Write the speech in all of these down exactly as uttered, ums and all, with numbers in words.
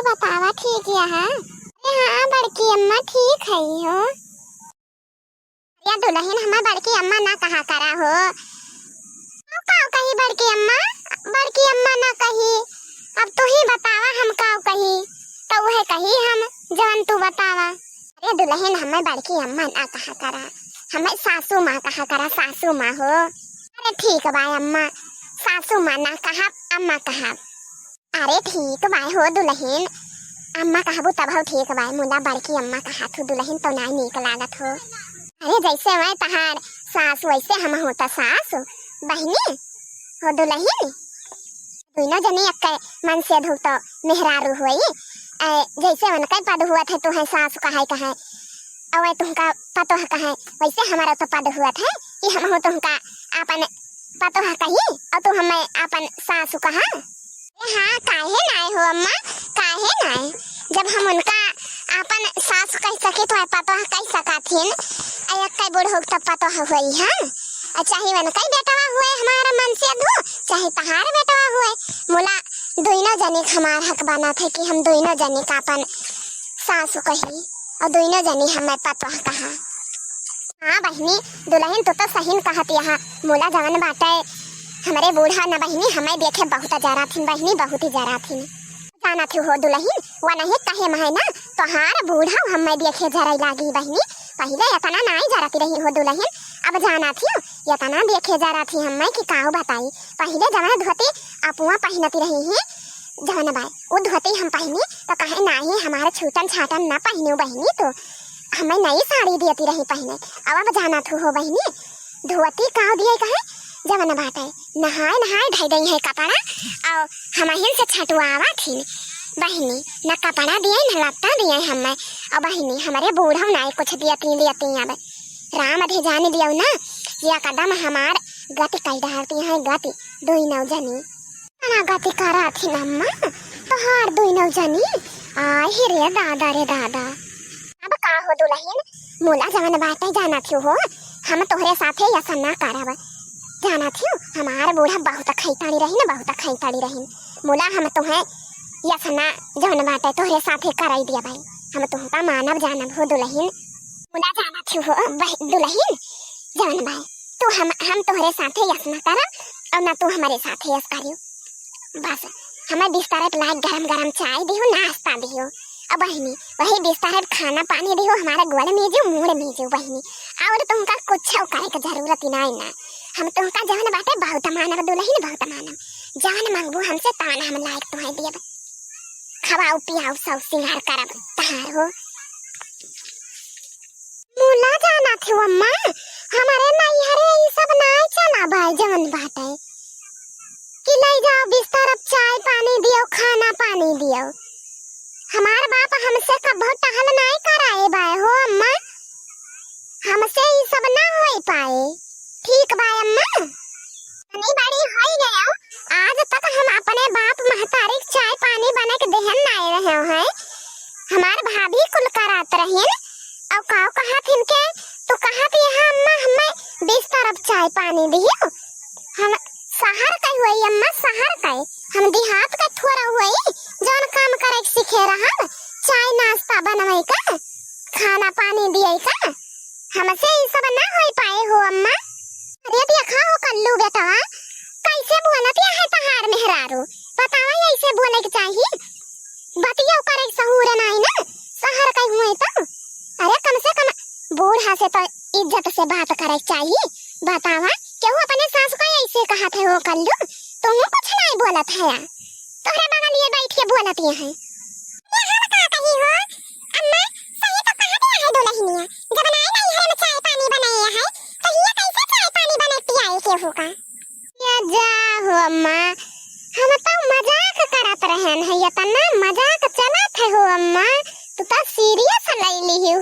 बतावा, ठीक या? अरे हाँ बड़की अम्मा, ठीक है हो। या दुलहिन, हमार बड़की अम्मा ना कहा करा हो। अब काव कही बड़की अम्मा? बड़की अम्मा ना कही, अब तू ही बतावा हम काव कही। तो उहे कही हम जवन तू बतावा। अरे दुलहिन, हमें बड़की अम्मा ना कहा करा, हमें सासू माँ कहा करा, सासू माँ हो। अरे ठीक बा अम्मा, सासू माँ ना कहा, अम्मा कहा। अरे ठीक बा हो दुलहिन, अम्मा कहबू तब हो ठीक बा, मुदा बड़की अम्मा कहा थू दुलहिन तो नाई नीक लागत हो। अरे जैसे वह तहार सास वैसे हम हो त सास, बहिनी हो दुलहिन, दुइनो जनी एक्के मन से धू तो मेहरारू होई। ए, जैसे उनके पद हुआ थे तुहे सास कहे कहे, अवे तुहका पतोह कहे, वैसे हमारा तो पद हुआ थे कि हम हो तुहका आपन पतोह कही और तू हमें आपन सासु कहा। ए हाँ, काहे नाय हो अम्मा, काहे नाय? जब हम उनका आपन सासु कह सकी तो पतोह कह सका थिन। आ एक्के बूढ़ हो तो पतोह होई हम। आ चाहे उनका ही बेटवा हुए हमारा मन से अधू, चाहे तहार बेटवा हुए, मुला दुइनो जनी के हमार हक बना थे कि हम दुइनो जनी का आपन सासु कही और दुइनो जनी हमें पतोह कहा। हाँ बहिनी, दुलहिन तू तो सहीन कहत यहा, मुला जवन बाटे हमरे बूढ़ा न बहिनी हमें देखे बहुत जरा थिन बहिनी, बहुत ही जरा थिन। जाना थी हो दुलहिन, वो नहीं कहे महे ना, तोहार बूढ़ा हमें देखे जरा लागी बहिनी, पहिले इतना नाई जरती रही हो दुलहिन, अब जाना थी इतना देखे जरा थी हमें कि काऊ बताई। पहिले जवन धोती अपुआ पहिनती रही ही, जवन बाय उ धोती हम पहिनी तो कहे नाही हमार छूटन छाटन न पहिनू बहिनी, तो हमें नई साड़ी देती रही पहिने। अब अब जाना थू हो बहिनी, धोती काव दिए कहे जवन बाटे नहाए नहाए ढाई दई है कपड़ा, और हमहिन से छटुआवा थिन बहिनी, न कपड़ा दिए न लत्ता दिए हमें। और बहिनी हमरे बूढ़ा नाई कुछ दियती देती अब राम अधे जाने दियो ना, ये कदम हमार गति कई डालती है गति दुइनो जनी। ना गति करा थी अम्मा, तोहार दुइनो जनी। आय हे रे दादा रे दादा। अब का हो दुलहिन, मुला जवन बाटे जाना थी हो, हम तोहरे साथे यसन ना करब। जाना थी हमार बूढ़ा बहुत खैताड़ी रही ना, बहुत खैताड़ी रही। मुला हम तोहे यसन ना जवन बाटे तोहरे साथे कराई दिया भाई, हम तुहका मानब जानब हो दुलहिन। मुला जाना थी हो बह-, दुलहिन जवन बाय तू हम, हम तोहरे साथे यस ना करब और ना तू हमारे साथे यस करियो। बस हमें बिस्तर पे लाग गरम गरम चाय दियो, नाश्ता दियो। अब बहिनी वही बिस्तर पे खाना पानी दियो, हमारा गोड़ मीजो, मूड़ मीजो बहिनी, और तुमका कुछ करे के जरूरत ही नहीं ना। हम तुमका जवन बाटे बहुत मानब दुलहिन, बहुत मानब। जवन मांगबू हमसे तान हम लायक तुम्हें दियब। खवाऊ पियाऊ सब सिंगार करब तहार हो। मुला जाना थी अम्मा, हमारे नैहरे ई सब नाय चला भाई जवन बाटे कि ले जाओ बिस्तर पे चाय पानी दियो, खाना पानी दियो। हमार बाप हमसे कभो टहल नाय कराए बाय हो अम्मा, हमसे ई सब ना होई पाए। ठीक बाय अम्मा। इतनी बड़ी होई गयो, आज तक हम अपने बाप महतारी के चाय पानी बने के देहन नाय रहे हैं। हमार भाभी कुल करात रहीन, और काव कहा थिन के, तू कहा थी यहाँ अम्मा हमें बिस्तर पे चाय पानी दियो। हम शहर के हुई अम्मा, शहर के, हम देहात के थोड़ा हुई, जौन काम करे के सीखे रहल, चाय नाश्ता बनवे का, खाना पानी दिए का, हमसे ई सब ना होई पाए हो अम्मा। अरे देखा हो कल्लू बेटवा, कैसे बोलत या है तहार मेहरारू, बतावा ऐसे बोले के चाही, बतिया करे के सहूर नाई ना, शहर के हुए तो। अरे कम से कम बूढ़ा से तो इज्जत से बात करे के चाही, बतावा केहू अपने सास को ऐसे कहा थे हो कल्लू, तुम कुछ नहीं बोलत है, तोहरे बगल ये बैठ के बोलत ये है। ये हम का कही हो अम्मा, सही तो कहा दिया है दुलहिनिया, जब नाई नैहर में चाय पानी बनाए है, तो ये कैसे चाय पानी बने पियाए केहू का? ये जा हो अम्मा, हम तो मजाक करत रहन है, इतना मजाक चलत है हो अम्मा, तू तो serious ले ली हो।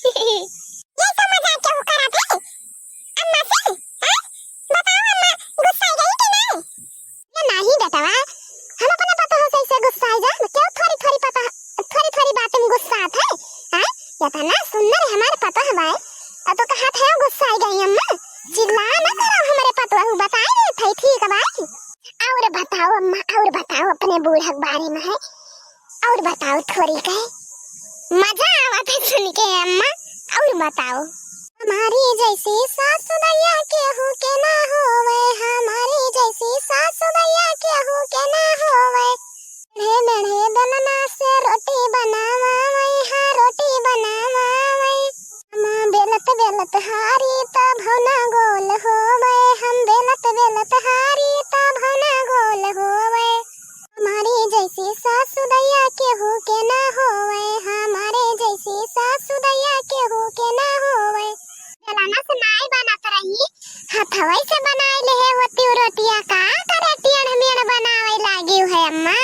ये तो मजाक केहू करत है अम्मा से, हैं? बताओ अम्मा, गुस्सा गई कि नहीं? ये नहीं बेटवा, हम अपने पतोह से ऐसे गुस्सा जाए, क्यों थोड़ी थोड़ी पता, थोड़ी थोड़ी बातें में गुस्सा आता है, हैं? इतना सुंदर हमारे पतोह बाय, और तो कहा था गुस्सा गई अम्मा, चिल्ला ना करो हमारे पतोह, बताए रहे थे, ठीक बाय। और बताओ अम्मा, और बताओ अपने बूढ़ा के बारे में है, और बताओ थोड़ी कहे, मजा आवत है सुन के अम्मा, और बताओ। हमारी जैसी सासु दैया केहू के ना होवे, हमारी जैसी सासु दैया केहू के ना होवे। मेढ़े मेढ़े बेलना से रोटी बनावा वै, हाँ रोटी बनावा वै। हम बेलत बेलत हारी त भौना गोल होवे, हम बेलत बेलत हारी त भौना गोल होवे। हमारी जैसी सासु दैया केहू के ना होवे, हमारे जैसी सासु दैया केहू के ना होवे। बेलना से नाई बनत रही, हथवई से बनाई लेहे होती रोटिया, का करे टेढ़ मेढ़ बनावे लागी है अम्मा।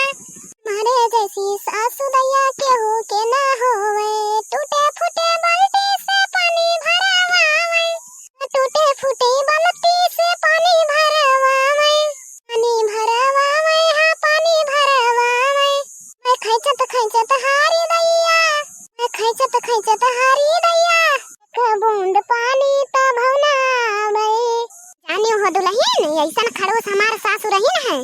हमारे जैसी सासु दैया केहू के ना होवे, टूटे फूटे बाल्टी से पानी भरवावे, टूटे फूटे बाल्टी से पानी भरवावे, पानी भरवावे, हाँ पानी भरवावे। मैं खैचत खैचत हारी दैया, मैं खैचत खैचत हारी दैया, एक बूंद पानी त भौना आवे। जानियो हो दुलहिन, ऐसन खड़ूस हमार सासु रहिन है।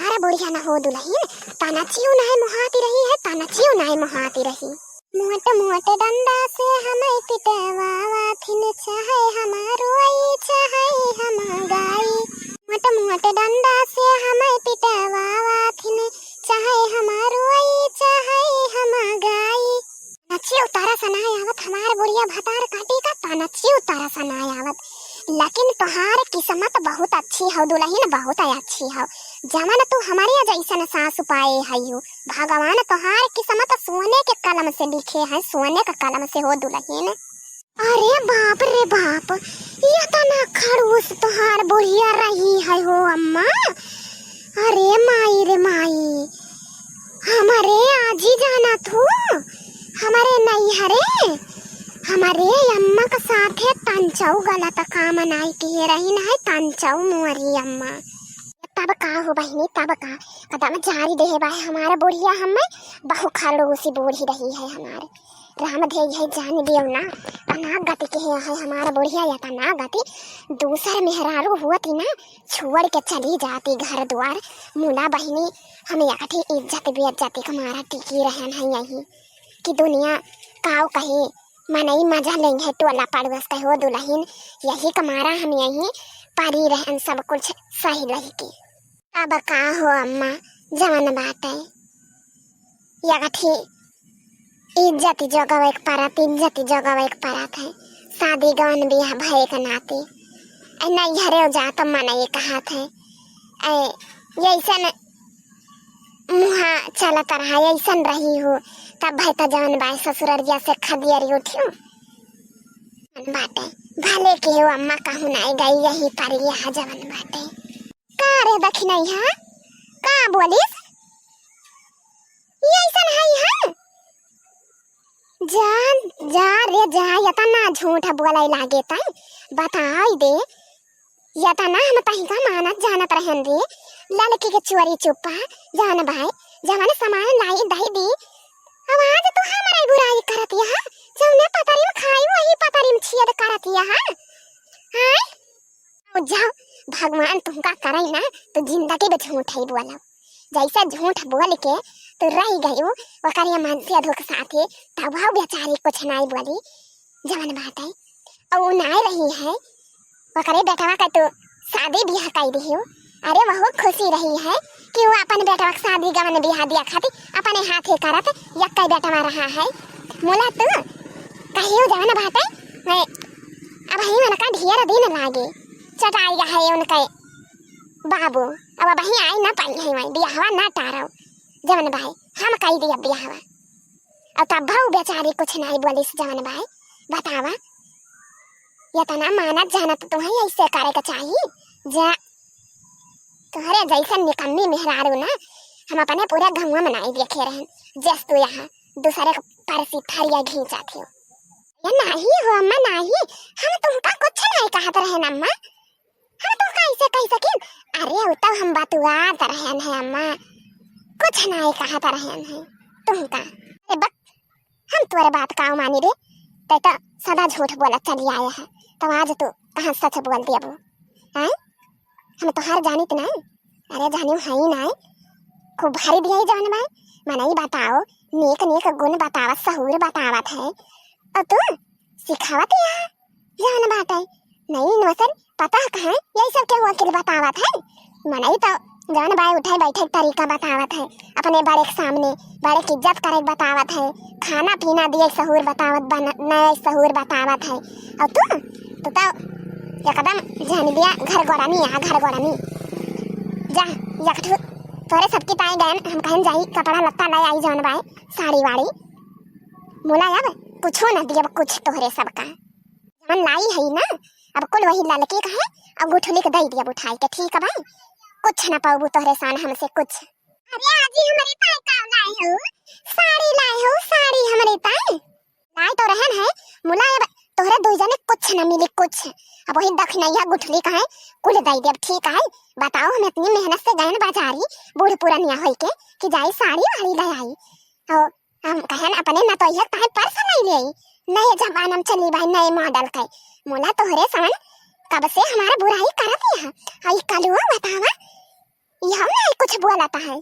अरे बुढ़िया न हो दुलहिन, तना चिउ नाई मोहाती रही है, तना चिउ नाई मोहाती रही। मोट मोट डंडा से हमें पिटवावा थिन, चाहे हमार रोई, चाहे हम गाई। मोट मोट डंडा से हमें पिटवावा थिन, चाहे हमार रोई, चाहे हम गाई। तना चिउ तरस नाई आवत हमार बुढ़िया भतार काटी का, तना चिउ तरस नाई आवत। लेकिन तोहार किस्मत बहुत अच्छी हौ दुलहिन, बहुत अच्छी हौ, जवन तू हमरे जैसन सासु पाए हयू। भगवान तोहार किस्मत सोने के कलम से लिखे हैं, सोने के कलम से हो दुलहिन। अरे बाप रे बाप, ये तना खड़ूस तोहार बुढ़िया रही है हो अम्मा। अरे माई रे माई, हमरे आजी जानत हू, हमरे नैहरे, हमरे अम्मा के साथे तंचऊ गलत काम नाई किहे रही, नाई तंचऊ मोरी अम्मा। तब का हो बहिनी, तब का, कदम जारी देहे बाय हमार बुढ़िया, हमें बहु खड़ूसी बूढ़ी रही है हमार। राम धे यही जान दियो ना, तना गति के है हमार बुढ़िया, या तना गति दूसर मेहरारू हुअती ना, छोड़ के चली जाती घर द्वार। मुला बहिनी, हम एकठी इज्जत बेइज्जती के मारा टिकी रहन है यही कि दुनिया काव कही, मनई मजा लेंगे टोला पड़ोस के हो दुलहिन, यही के मारा हम यही परी रहन सब कुछ सही लही के। अब का हो अम्मा, जवन बाटे, एकठी इज्जत जोगावे के परत, इज्जत जोगावे के परत है। शादी गवन बियाह भए के नाते। ऐ नैहरे जा त मनई कहत है। ऐ, ऐसन मुहा चलत रहा, ऐसन रही हो, तब भाई त जवन बाय ससुररिया से खदियरी उठियो। बाटे, भले के हो अम्मा कहूँ नाई गई, यही पर यह जवन बाटे। का रे दखिनैया, का बोलिस? ई ऐसन है, हाँ? जा, जा रे जा, यतना झूठ बोलै लागे तै, बताई दे, यतना हम तहिका मानत जानत रहन रे, ललकी के चोरी चुप्पा, जान भाई, जवन सामान लाई दई दी, अब आज तू हमरे बुराई करत यह, जौने पतरी में खाई वही पतरी में छेद करत यह, हाँ? जाओ, जाओ, भगवान तुमका करे ना, तो जिंदगी में झूठ ही बोलो। जैसे झूठ बोल के तू रह गयू, ओकरे मनसेधू के साथे, तब वो बेचारी कुछ नाई बोली, जवन बात है। और वो नाई रही है, ओकरे बेटवा का तू शादी बियाह कर दियो। अरे, वहू खुशी रही है कि वो अपन बेटवा के शादी गवन बियाह दिया खातिर अपने हाथे करत यक्कै बेटवा रहा है। मुला तू कहियो जवन बात है, मैं अब ही उनका ढेर दिन लागे, चटाई है उनके बाबू, अब वहीं आई ना पाई है, वहीं बियाहवा ना टारो, जवन भाई, हम कही दिया बियाहवा। अब तब भाऊ बेचारी कुछ नहीं बोलिस, जवन भाई, बतावा, यतना मानत जानत तो है, ऐसे करे के चाही, जा, तोहरे जैसन निकम्मी मेहरारू ना, हम अपने पूरे गाँव में नहीं देखे रहन, जस तू यहाँ दूसरे के परसी थरिया घींचत हो। ये नाही हो अम्मा, नाही, हम तुमका कुछ नहीं कहत रहन अम्मा, हम तो कैसे कह सकिन? अरे, उ तो हम बतुआत रहन है अम्मा, कुछ नाई कहत रहन है तुमका। अरे बक, हम तोरे बात का मानी रे, तै तो सदा झूठ बोलत चली आए है, तो आज तू कहाँ सच बोल दिया वो, हैं? हम तोहार जानित नाई, अरे जानियो है ही नाई, खूब भरी दिया ही जौन बा। मनई बताओ, नेक नेक गुण बतावत, सहूर बतावत है। और तू सिखावत या जौन बाटे। नहीं नोसर पता कहाँ यही सब के वकील बतावत है। मनई तो जौन बाय उठे बैठे के तरीका बतावत है, अपने बड़े के सामने बड़े के इज्जत करे के बतावत है, खाना पीना दिए सहूर बतावत, बन-, नए सहूर बतावत है। और तू, तू तो एकदम जान दिया घर गोड़ानी है, घर गोड़ानी। जा, एक ठो तोरे सबके ताई गए, हम कहें जाई कपड़ा लत्ता ले आई जौन बाय, साड़ी वाड़ी। मुला अब कुछो न दियब कुछ तोहरे सबका। जौन लाई है ना, अब कुल वही ललकी का है, अब गुठली के दई दियब उठाई के, ठीक बा? कुछ न पाबू तोहरे सान हमसे कुछ। अरे आजी, हमरे ताई का लाए हो? साड़ी लाए हो, साड़ी हमरे ताई। लाए तो रहन है, मुला अब तोहरे दुई जने कुछ न मिली कुछ। अब वही दखिनैया गुठली का है, कुल दई दियब, ठीक है? बताओ, हम इतनी मेहनत से गए न बाजारी, बूढ़ पुरनिया होई के, कि जाई साड़ी वाड़ी ले आई। और हम कहन अपने नतोइया ताहे पर्स नहीं ले आई। नए जमाना में चली भाई, नए मॉडल के। मुला तोहरे सान कब से हमारा बुराई करत है। आई कलुआ बतावा, यह नहीं कुछ बोलता है।